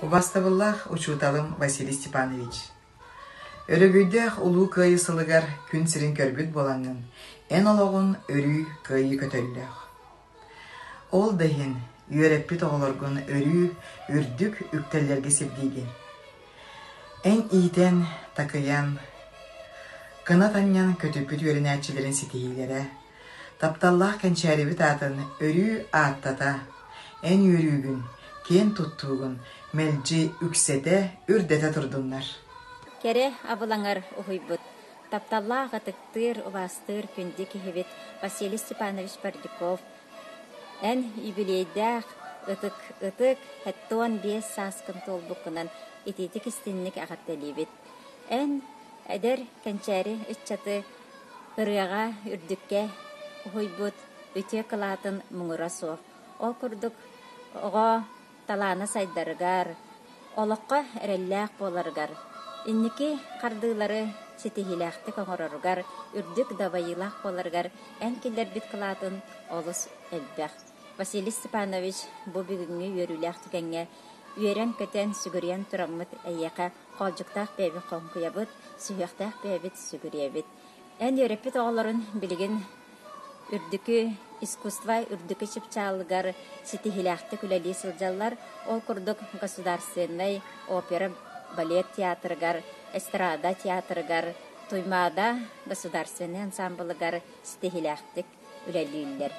Убастабыллаах учууталым Василий Степанович, Өрөгөйдөөх Улуу Кыайыы сылыгар күн сирин көрбүт буолаҥҥын, эн олоҕун өрүү кыайыы көтөллөөх. Ол да иһин үөрэппит оҕолоргун өрүү үрдүк үктэллэргэ сирдиигин. Эн иитэн, такыйан, кынат анньан көтүппүт үөрэнээччилэрин ситиһиилэрэ, тапталлаах кэнчээрибит аатын өрүү ааттата, эн үөрүүгүн, киэн туттуугун мэлдьи үксэтэ, үрдэтэ турдуннар. Кэрэ абылаҥар уһуйбут, тапталлаах ытыктыыр, убаастыыр күндү киһибит Василий Степанович Бардюков эн юбилейдаах ытык ытык 75 сааскын туолбуккунан итиитик истинник эҕэрдэлиибит. Эн эдэр кэнчээри ыччаты ырыаҕа үрдүккэ уһуйбут үтүө кылаатын муҥура суох. Ол курдук оҕо талаана сайдарыгар, олоххо эрэллээх буоларыгар, инники хардыылары ситиһиилээхтик оҥороругар, үрдүк дабайыылаах буоларыгар эн киллэрбит кылаатын олус элбэх. Василий Степанович бу бүгүҥҥү үөрүүлээх түгэҥҥэ үөрэн-көтөн, сүгүрүйэн тураммыт эйиэхэ хоолдьуктаах бэйэбит хоҥкуйабыт, сүһүөхтээх бэйэбит сүгүрүйэбит. Эн үөрэппит оҕолорун билигин үрдүкү искусство үрдүкү чыпчаалыгар ситиһиилээхтик үлэлии сылдьаллар. Ол курдук Государственнай опера балет театрыгар, эстрада театрыгар, Туймаада государственнай ансамблыгар ситиһиилээхтик үлэлииллэр.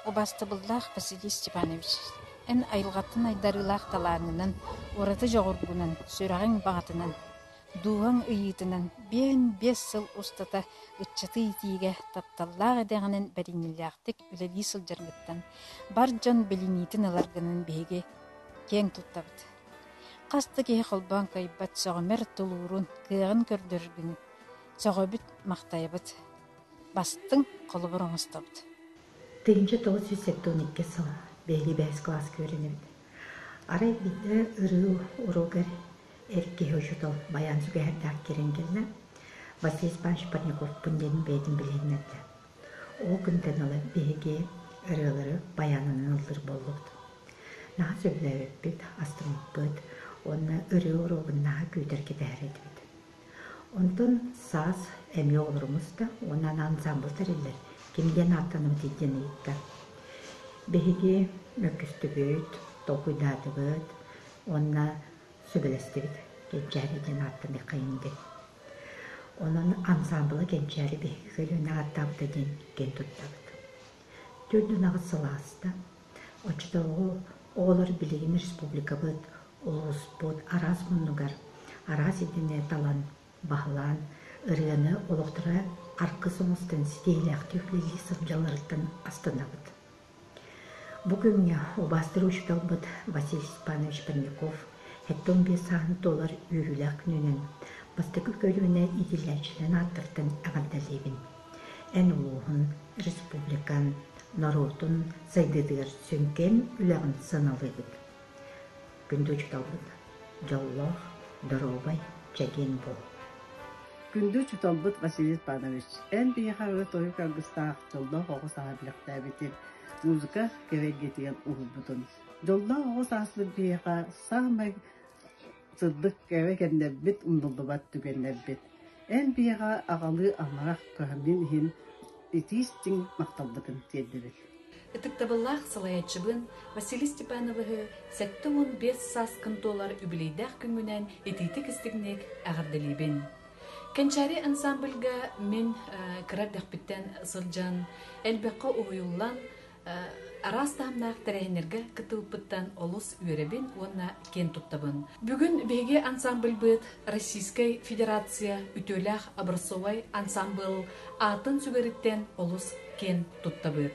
Убаастабыллаах Василий Степанович, эн айылҕаттан айдарыылаах талааҥҥынан, ураты дьоҕургунан, сүрэҕиҥ баҕатынан, дууһаҥ ыйыытынан биэн биэс сыл устата ыччаты иитиигэ тапталлаах идэҕинэн бэриниилээхтик үлэлии сылдьаргыттан, бар дьон билиниитин ыларгынан биһиги киэҥ туттабыт. Хас да киһи холбоон кыайбат сөҕүмэр тулуурун, кыаҕын көрдөрөргүн сөҕөбүт, махтайабыт. Бастыҥ холобур оҥостобут. 1972 сыл биһиги бэһис кылааска үөрэнэбит. Арай биирдэ ырыы уруогар эр киһи учуутал байаан сүгэһэрдээх киирэн кэллэ. Василий Степанович Парниковпун диэн бэйэтин билиһиннэрдэ. Ол күнтэн ыла биһиги ырыалары байаанынан ыллыыр буоллубут. Наһаа сөбүлээбиппит, астыммыппыт уонна ырыа уруогун наһаа күүтэр кэтэһэр этибит. Онтон саас эмиэ оҕолорумус да уонна аны ансаамбыл тэриллэр, ким диэн ааттанабытый диэн ыйытта. Биһиги мөккүстүбүт, толкуйдаатыбыт уонна сүбэлэстибит Кэнчээри диэн ааттаныаххайын диэн. Онон ансаамбыла Кэнчээри биһиги көлүөнэ ааттаабыта диэн киэн туттабыт. Төрдүн аҕыс сыл ааста. Оччотооҕу оҕолор билигин республикабыт, улууспут араас муннугар араас идэни талан, баһылаан, ырыаны олохторо аргыс оҥостон ситиһиилээхтик үлэлии сылдьалларыттан астынабыт. Бу күҥҥэ убаастыыр учууталбыт Василий Степанович Парников 75 сааһын туолар үөрүүлээх күнүнэн бастакы көлүөнэ иитиллээччилэрин ааттарыттан эҕэрдэлиибин. Эн улууһун, республикан, норуотун сайдыытыгар сүҥкэн үлэҕин сыаналыыбыт. Күндү учууталбыт, дьоллоох, доруобай, чэгиэн буол. Күндү учууталбыт Василий Степанович, эн биһиэхэ ырыа-тойук аргыстаах дьоллоох оҕо сааһы бэлэхтээбитин, музыка кэрэ эйгэтигэр уһуйбутун. Дьоллоох оҕо сааспыт биһиэхэ саамай сырдык кэрэ кэмнэрбит, умнуллубат түгэннэрбит. Эн биһиэхэ аҕалыы амарах кыһамньын иһин итии-истиҥ махталбытын тиэрдэбит. Ытыктабыллаах салайааччыбын Василий Степановиһы 75 сааскын туолар үбүлүөйдээх күҥҥүнэн итиитик-истиҥник эҕэрдэлиибин. Кэнчээри ансамбльга мин кыра эрдэхпиттэн сылдьан, элбэххэ уһуйуллан, араас таһымнаах тэрээһиннэргэ кыттыбыппыттан олус үөрэбин уонна киэн туттабын. Бүгүн биһиги ансамбльбыт Российскай Федерация үтүөлээх образцовай ансамбыл аатын сүгэриттэн олус киэн туттабыт.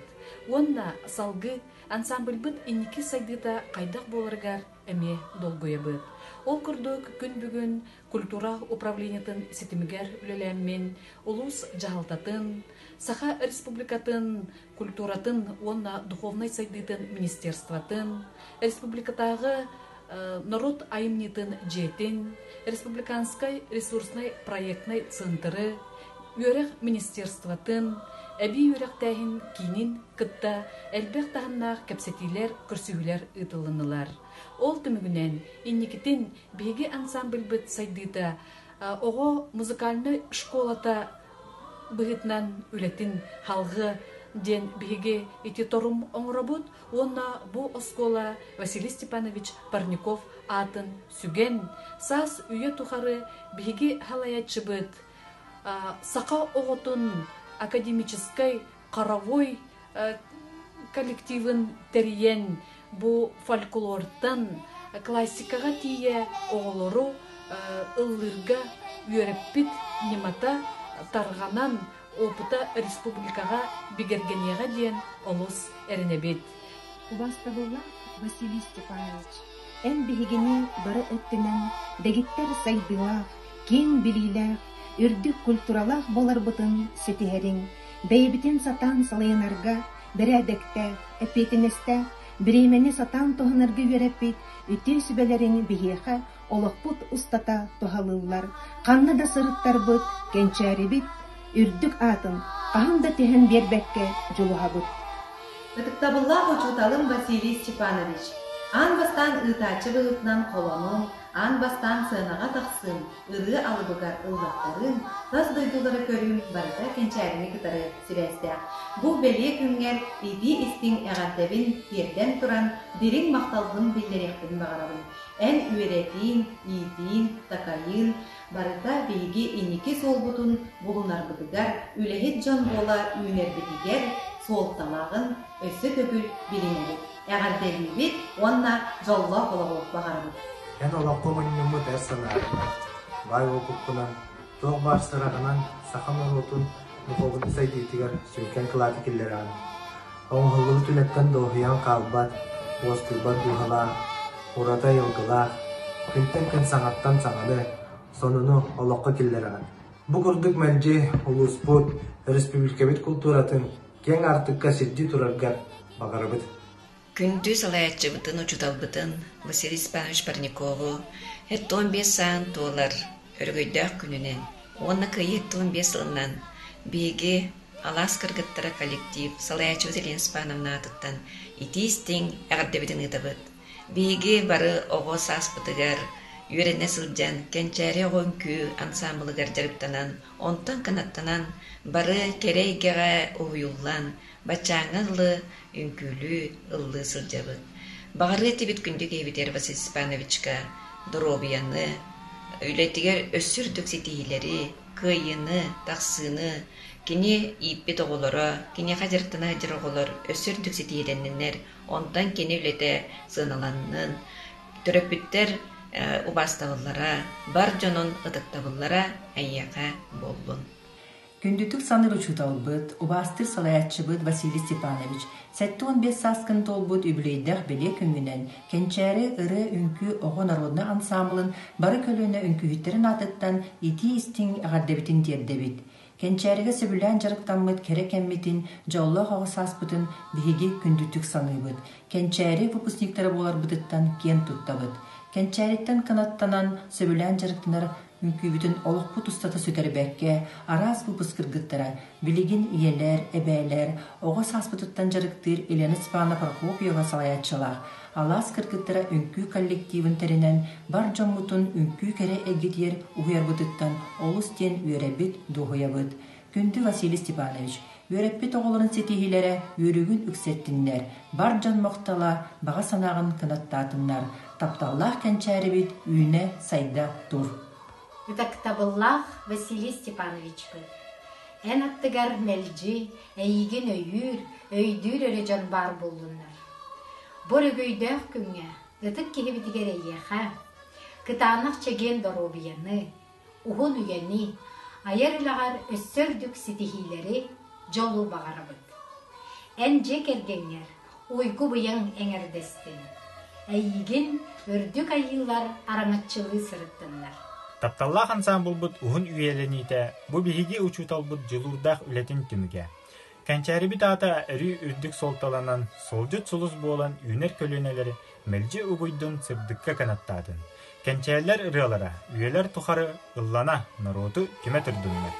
Уонна салгыы ансамбльбыт инники сайдыыта хайдах буоларыгар эмиэ долгуйабыт. Ол курдук күн бүгүн культура управлениетын ситимигэр үлэлээммин, улуус дьаһалтатын, Саха Республикатын культуратын уонна духовнай сайдыытын министерствотын, республикатааҕы норуот айымньытын дьиэтин, республиканскай ресурснай проектнай центры, үөрэх министерствотын, эбии үөрэхтээһин киинин кытта элбэх таһымнаах кэпсэтиилэр, көрсүһүүлэр ыытылыннылар. Ол түмүгүнэн инникитин биһиги ансамбльбыт сайдыыта оҕо музыкальнай школата быһыытынан үлэтин халҕы диэн биһиги ити торум оҥоробут уонна бу оскуола Василий Степанович Парников аатын сүгэн саас үйэ тухары биһиги халайааччыбыт саха оҕотун академическай хоровой коллективын тэрийэн бу фольклортан классикаҕа тиийэ оҕолору ыллыырга үөрэппит ньымата тарҕанан опыта республикаҕа бигэргэниэҕэ диэн олус эрэнэбит. Убаастабыллаах Василий Степанович, эн биһигини бары өттүнэн дэгиттэр сайдыылаах, киэҥ билиилээх, үрдүк культуралаах буоларбытын ситиһэриҥ, бэйэбитин сатаан салайынарга бэрээдэктээх, эппиэтинэстээх, бириэмэни сатаан туһанарга үөрэппит үтүө сүбэлэриҥ биһиэхэ олохпут устата туһалыыллар, ханна да сырыттарбыт, кэнчээрибит үрдүк аатын хаһан да түһэн биэрбэккэ дьулуһабыт. Ытыктабыллаах учууталым Василий Степанович, аан бастаан ыытааччы быһыытынан холонуҥ, аан бастаан сыанаҕа тахсыым, ырыа алыбыгар ыллаттарыым, тас дойдулары көрүүм барыта Кэнчээрини кытары сибээстээх. Бу бэлиэ күҥҥэр итии-истиҥ эҕэрдэбин тиэрдэн туран, дириҥ махталбын биллэриэхпин баҕарабын. Эн үөрэтиин, иитиин, такайыын барыта биһиги инники суолбутун булунарбытыгар, үлэһит дьон буола үүнэрбитигэр суолталааҕын өссө төгүл билинэбит, эҕэрдэлиибит уонна дьоллоох олоҕу баҕарабыт. Эн олоххо мунньуммут эр санааҕынан, баай уопуккунан, туох баар сыраҕынан саха норуотун духуобунай сайдыытыгар сүҥкэн кылааты киллэрэҕин. Оҥоһуллубут үлэттэн дуоһуйан хаалбат, уоскуйбат дууһалаах, ураты айылгылаах, күнтэн күн саҥаттан саҥаны, сонуну олоххо киллэрэҕин. Бу курдук мэлдьи улууспут, өрөспүүбүлүкэбит култууратын киэҥ аартыкка сирдии тураргар баҕарабыт. Күндү салайааччыбытын, учууталбытын Василий Степанович Парникову 75 саан туолар өрөгөйдөөх күнүнэн уонна Кыайыы 75 сылынан биһиги Алаас кыргыттара коллектив салайааччыбыт Елена Степановна аатыттан итии-истиҥ эҕэрдэбитин ыытабыт. Биһиги бары оҕо сааспытыгар үөрэнэ сылдьан Кэнчээри оҕо үҥкүү ансаамбылыгар дьарыктанан, онтон кынаттанан бары кэрэ эйгэҕэ уһуйуллан, баччааҥҥа дылы үҥкүүлүү, ыллыы сылдьабыт. Баҕарыа этибит күндү киһибитигэр Василий Степановичка доруобуйаны, үлэтигэр өссө үрдүк ситиһиилэри, кыайыыны, тахсыыны, кини ииппит оҕолоро, киниэхэ дьарыктана сылдьар оҕолор өссө үрдүк ситиһиилэнниннэр, онтон кини үлэтэ сыаналаннын, төрөппүттэр убаастабыллара, бар дьонун ытыктабыллара эйиэхэ буоллун. Күндүтүк саныыр учууталбыт, убаастыыр салайааччыбыт Василий Степанович 75 сааскын туолбут үбүлүөйдээх бэлиэ күҥҥүнэн Кэнчээри ырыа-үҥкүү оҕо народнай ансаамбылын бары көлүөнэ үҥкүүһүттэрин аатыттан итии-истиҥ эҕэрдэбитин тиэрдэбит. Кэнчээригэ сөбүлээн дьарыктаммыт кэрэ кэммитин, дьоллоох оҕо сааспытын биһиги күндүтүк саныыбыт. Кэнчээри выпускниктара буоларбытыттан киэн туттабыт. Кэнчээриттэн кынаттанан сөбүлээн дьарыктанар Үҥкүүбүтүн олохпут устата сүтэрбэккэ, араас выпуск кыргыттара, билигин ийэлэр, эбээлэр, оҕо сааспытыттан дьарыктыыр Елена Степановна Прокопьева салайааччылаах Алаас кыргыттара үҥкүү коллективын тэринэн, бар дьоммутун үҥкүү кэрэ эйгэтигэр уһуйарбытыттан олус диэн үөрэбит, дуоһуйабыт. Күндү Василий Степанович, үөрэппит оҕолорун ситиһиилэрэ үөрүүгүн үксэттиннэр, бар дьон махтала, баҕа санааҕын кынаттаатыннар, тапталлаах кэнчээрибит үүнэ-сайда тур. Ытыктабыллаах Василий Степановичпыт, эн аттыгар мэлдьи эйигин өйүүр, өйдүүр эрэ дьон баар буоллуннар. Бу өрөгөйдөөх күҥҥэ ытык киһибитигэр эйиэхэ кытаанах чэгиэн доруобуйаны, уһун үйэни, айар үлэҕэр өссө үрдүк ситиһиилэри, дьолу баҕарабыт. Эн дьиэ кэргэҥҥэр уйгу-быйаҥ эҥэрдэстин. Эйигин үрдүк айыылар араҥаччылыы сырыттыннар. Тапталлаах ансаамбылбыт уһун үйэлэниитэ бу биһиги учууталбыт дьулуурдаах үлэтин түмүгэ. Кэнчээрибит аата өрүү үрдүк суолталанан, суолдьут сулус буолан үүнэр көлүөнэлэри мэлдьи угуйдун, сырдыкка кынаттаатын. Кэнчээллэр ырыалара үйэлэр тухары ыллана, норуоту түмэ турдуннар.